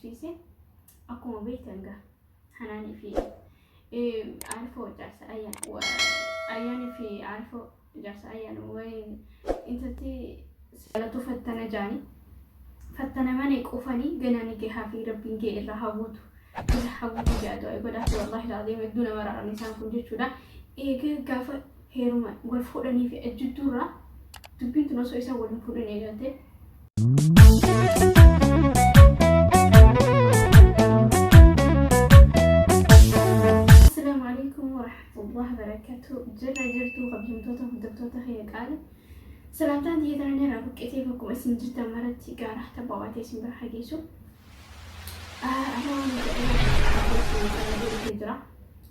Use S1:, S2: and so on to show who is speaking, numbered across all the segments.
S1: ajaa'ibsiise, akkuma beektan gaa Hanaanii fi Aarifoo jaarsa Ayyaan, Ayyaanii fi Aarifoo jaarsa Ayyaan waliin intalti jaalatu fattana jaanii fattanamanii qufanii ganaa ni gahaa fi Rabbiin gee irraa haa guutu, irra haa guutu jaa du'aa godhaa fi. Wallaahi alaaziim, hedduu nama raaran isaan kun jechuudha. Eega gaafa heeruma wal fuudhanii fi ajjidduurraa dubbiin tun osoo isaan wal hin fuudhin eegalte. Assalaamu alaikum warahmatullahi wabarakatuh. Jirra jirtuu, kabajamtoota hordoftoota kiyya qaali. Salaamtaan tiyya tana irraa buqqitee bakkuma isin jirtan maratti gaara tabbawaatee isin bira hageessu. Amma waan ajaa'ibaa jira.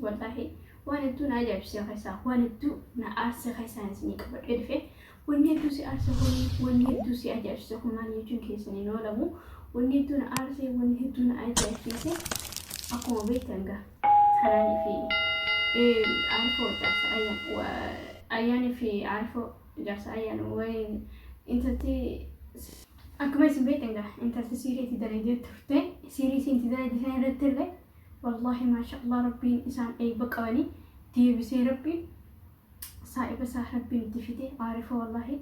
S1: Wallaahi waan hedduu na ajaa'ibsiise keessaa, waan hedduu na aarse keessaan isinii qabadhee dhufe. Wanni hedduu si aarse kun, wanni hedduu si ajaa'ibsiise kun maal jechuun keessan hin oolamu. Wanni hedduu na aarse, wanni hedduu na ajaa'ibsiise, akkuma beektan gaa Hanaanii fi Aarifoo jaarsa Ayyaan, Ayyaanii fi Aarifoo jaarsa Ayyaan waliin intalti, akkuma isin beektan gaa, intalti siirii itti dalaydee turte. Siirii isiin itti dalayde san irratti illee wallaahi maasha Allah, Rabbiin isaan eebba qabanii deebisee, Rabbiin saa'iba isaa Rabbiin itti fide. Aarifoo wallaahi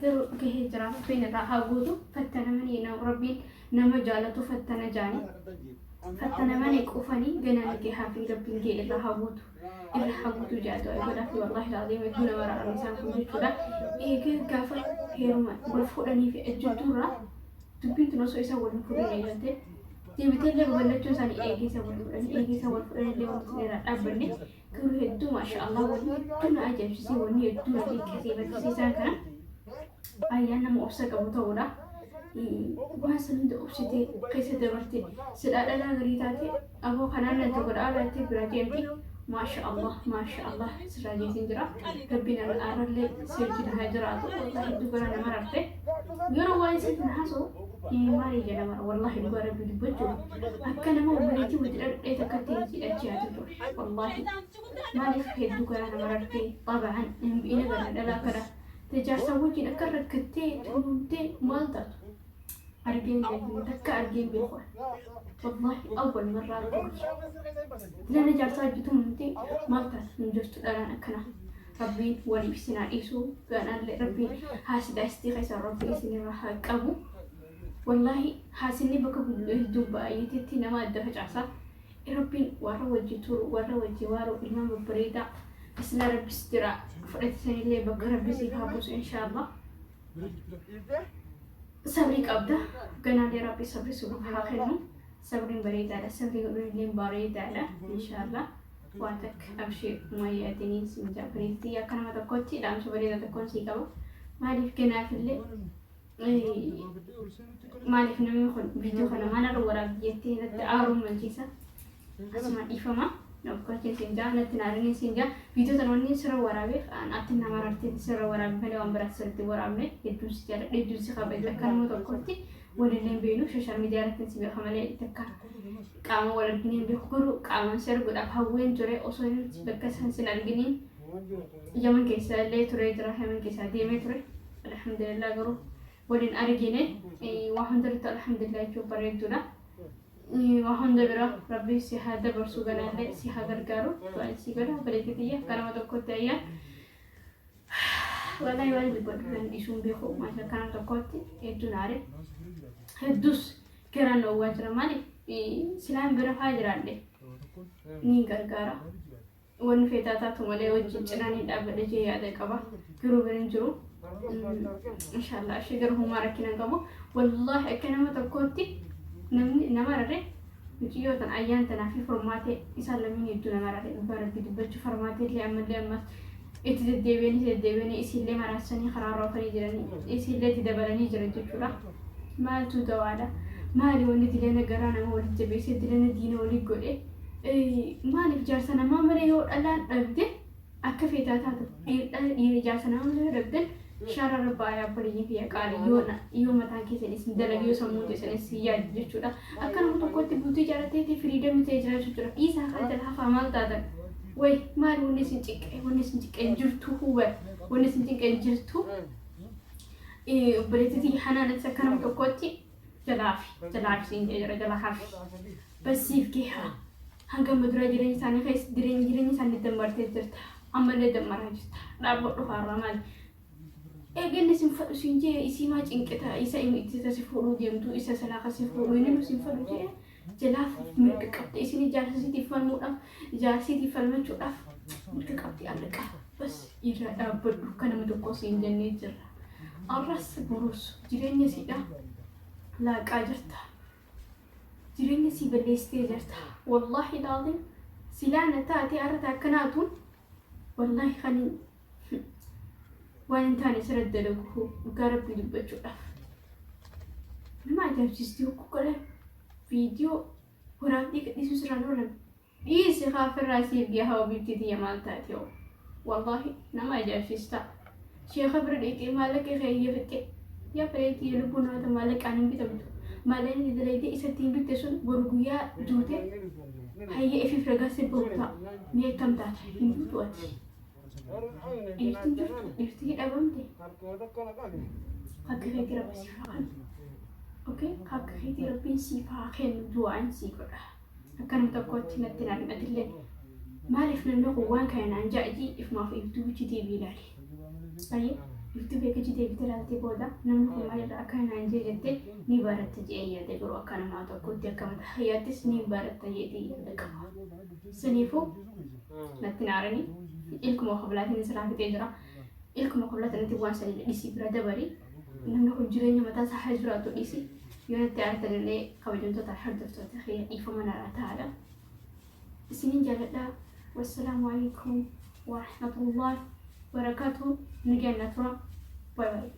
S1: garuu gahee jira, Rabbiin irraa haa guutu. Fattanamanii Rabbiin nama jaalatu fattana jaanii fattanamanii qufanii ganaa ni gahaa fi Rabbiin gee irraa haa guutu, irra haa guutu jaa du'aa godhaa fi. Wallaahi alaaziim, hedduu nama raaran isaan kun jechuudha. Eega gaafa heeruma wal fuudhanii fi ajjidduurraa dubbiin tun osoo isaan wal hin fuudhin eegalte. Deebiteellee babal'achuun isaanii eegee isaan wal fuudhanii, eegee isaan wal fuudhanillee wanti sun irraa dhaabbanne. Garuu hedduu maasha Allah, wanni hedduu na ajaa'ibsiisee, wanni hedduu na dinqisiifachiisee isaan kana Ayyaan nama obsa qabu ta'uudha. Waan san hunda obsitee keessa dabarte. Silaa dhalaa garii taate aboo kanaan nan tokko dhaa laattee biraa deemti. Maasha Allah, maasha Allah, sirraa jeetiin jira. Rabbiin arrallee si wajjin haa jiraatu. Wallahi hedduu garaa nama rarte. Yeroo waan isin haasa'u maali jedha mara, wallahi dhugaa Rabbi dubbachuuf akka nama obboleettii wajji dhadhee takkatti hidhachee haatu ture. Wallahi maaliif hedduu garaa nama rarte. Xaba'an hin gara dhalaa kana tajaarsa wajjin akka rakkattee tumamtee maal taatu argeen beeku, takka argeen beeku. Wallahi awwal marraa arguu dilana jaarsaa wajji tumamtee maal taatu hin jirtu dhalaan akkanaa. Rabbiin waliif isin haa dhiisu. Ganaallee Rabbiin haasidaa istii keessaa Rabbi isinirraa haa qabu. Wallaahi haasinni bakka hedduu baay'atetti nama adda facaasa. Rabbiin warra wajji turu, warra wajji waaru, ilmaan babbareedaa islaa Rabbis jira fudhatisanillee bakka Rabbi siif haa buusu inshaallah. Sabrii qabda, ganaallee Rabbi sabri siif haa kennu. Sabriin bareedaadha, sabrii godhuun illee bareedaadha inshaallah. Waa takka abshir umayyaatiniin siin jaa, bareeddii akka nama tokkotti dhaamsa bareedaa tokkoon sii qaba. Maaliif ganaafillee maaliif namni kun viidiyoo kana maal irra waraabdi jettee natti aaruun malchiisa. Asuma dhiifama nokkolchiin siin jaa, natti naariniin siin jaa. Viidiyoo tana wanni sirra waraabeef atti nama rartee sirra waraabe malee waan biraatti sirriitti waraabne. Hedduun si jaaladha, hedduun si kabaja. Akka nama tokkotti walillee beenu, social media irratti si beeka malee takka qaama wal arginee hin beeku. Garuu qaamaan si arguudhaaf hawween ture. Osoo bakka isaan sin arginiin Yaman keessa illee turee jira, Yaman keessaa deemee ture. Alhamdulillah, garuu waliin argine. Waa hundarratti alhamdulillah jechuun bareedduudha. Waa hunda bira Rabbi si haa dabarsu, ganaallee si haa gargaaru du'aan si godha. Bareedduu tiyya, akka nama tokkotti ayyaan wallahi waan dubbadhu nan dhiisuun beeku. Maal, akka nama tokkotti hedduun aare, hedduus garaan dhoowwaa jira. Maaliif silaan bira faa jiraadhe ni gargaara, wanni feetaa taatu malee wajjin cinaa ni dhaabbadha jee yaada qaba. Garuu bira hin jiru. Inshaallah ishee garuu homaa rakkina hin qabu. Wallaahi akka nama tokkootti namni nama rare mucayyoo tan Ayyaan tanaa fi Furmaatee, isaan lameen hedduu nama rare. Dhugaa Rabbii dubbachuu, Furmaatee illee ammallee ammas itti deddeebi'anii deddeebi'anii isiillee maraarsanii karaa roofanii jiranii, isiillee itti dabalanii jiran jechuudha. Maaltu dawaadha? Maali wanni dilana garaa nama walitti jabeessee dilana diina walii godhe? Maaliif jaarsa namaa malee yoo dhalaan dhabde akka feetaa taatu? Dhiira jaarsa namaa malee yoo dhabdan shaara rabbaa yaa obboleeyyan kiyya qaali, yoo yoo mataan keessan isin dalage, yoo sammuun keessan isin yaadde jechuudha. Akka nama tokkotti bultii ijaarratteetii freedom ta'ee jiraachuu jira. Dhiisaa kaa, jala hafaa. Maal taatan? Way maali wanni isin cinqe? Wanni isin cinqe hin jirtu, hubar wanni isin cinqe hin jirtu. Obboleettii Hanaan akka nama tokkotti Jalaafi jalaafi siin jee jira jala hafi. Basiif geha. Hanga amma duraa jireenya isaanii keessa jireenya jireenya isaanii dammartee jirta. Ammallee dammaraa jirta. Dhaabbadhu kaarraa maali? Eeganni sin fadhu siin jee isii maa cinqita isa isa si fuudhuu deemtu isa silaa ka si fuudhu inni sin fadhu jee jalaaf mirga qabdi isin jaarsa siitiif falmuudhaaf jaarsa siitiif falmachuudhaaf mirga qabdi allaqa bas irra dhaabbadhu akka nama tokko siin jennee jirra. Arras borus jireenya siidha laaqaa jirta. Jireenya sii balleessitee jirta. Wallaahi laaziim silaa na taate arra taakkanaatuun wallaahi kan waan hin taane sirra dalagu dhugaa rabbii dubbachuudhaaf. Nama ajaa'ibsiisti hokkuu godhan viidiyoo waraabdee gadhiisuu sirraan oolan. Dhiisi kaafirraa siif gahaa obiibtii tiyya maal taate hoo. Wallaahi nama ajaa'ibsiista. Sheeka bira dhaqxee maallaqa kee iyya fixxe. Yaa bareetii lubbuu namoota maallaqaan hin bitamtu. Maallaqni dalaydee isa ittiin bitte sun boru guyyaa duute hayya ifiif ragaa si bahu ta'a. Mee akkam taata? Hin duutu ati. Dhiirtiin jirtu dhiirtii dhabamte. Akka keetii rabbi siif haa kennu. Okay? Akka keetii rabbiin siif haa kennu du'aan sii godha. Akka nama tokkootti natti naan atillee maaliif namni kun waan kana naan ja'a ifumaaf iftuu bichi deebii ilaali. Baay'ee iftuu beekichi deebitee ilaaltee booda namni kun maalirraa akka naan jee jettee ni baratta jedhee yaada garuu akka namaa tokkootti akka mataa kiyyaattis ni baratta jedhee yaada qaba. Saniifuu natti naaranii ilkuma koblaatiin isirraa fixee jira. Ilkuma koblaatiin natti waan sanii dhisii bira dabari. Namni kun jireenya mataa isaa haa jiraatu dhisi. Yoo natti aartan illee kabajamtoota hordoftoota kiyya dhiifama narraa ta'aadha. Isiniin jaalladha. Wassalaamu alaikum warahmatullahi wabarakaatuh. Nagaan na tura. Bye bye.